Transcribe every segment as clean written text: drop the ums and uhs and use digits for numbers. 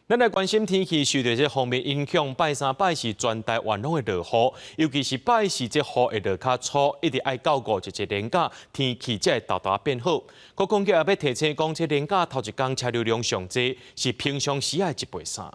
咱來關心天氣，受著這鋒面影響，拜三、拜四全台灣攏會落雨，尤其是拜四這雨會落較粗，一直愛到五一節連假，天氣才會沓沓變好。國公局也欲提醒講，這連假頭一工車流量上濟，是平常時的一倍三。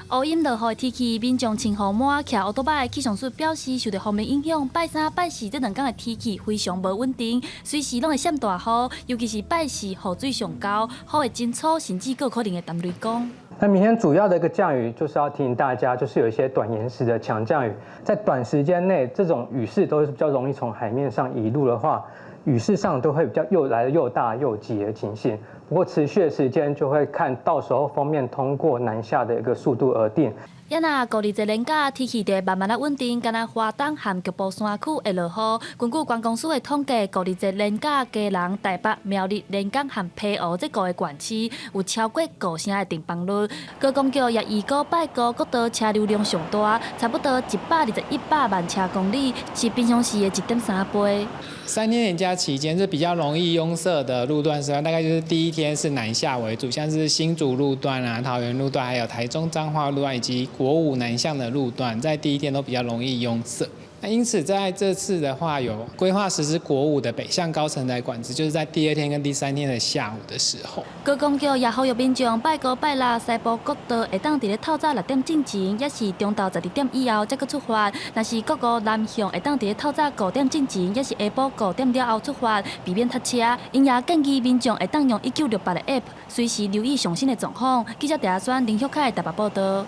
烏陰落雨天氣，民眾穿雨帽騎歐多擺。氣象署表示，受著鋒面影響，拜三、拜四這兩工的天氣非常無穩定，隨時攏會閃大雨，尤其是拜四雨水上高，雨會真粗，甚至閣可能會澹雷公。那明天主要的一個降雨，就是要提醒大家，就是有一些短延時的強降雨，在短時間內，這種雨勢都是比較容易從海面上移入的話，雨勢上都會比較又來得又大又急的情形。不過持續的時間就會看到時候鋒面通過南下的一個速度而定。啊若五二節連假天氣就會慢慢仔穩定，干焦花東和局部山區會落雨。根據觀光署的統計，五二節連假基隆、台北、苗栗、連江和澎湖這五个縣市有超過五成的訂房率。觀光局也預估拜五國道車流量上大，差不多121百萬車公里，是平常時的1.3倍。 3天連假期間是比較容易擁塞的路段時段，大概就是第一天是南下為主，像是新竹路段啊、桃園路段，還有台中彰化路段以及國五南向的路段，在第一天都比較容易擁塞。那因此在這次的話，有規劃實施國五的北向高承載管制，就是在第二天跟第三天的下午的時候。觀光局也呼籲民眾拜五拜六西部國道會當佇咧透早6點進前，抑是中晝12點以後才閣出發；若是國五南向會當佇咧透早5點進前，抑是下晡5點了後出發，避免塞車。𪜶也建議民眾會當用1968的 App，隨時留意上新的狀況。記者鄭阿宣、林旭凱台北報道。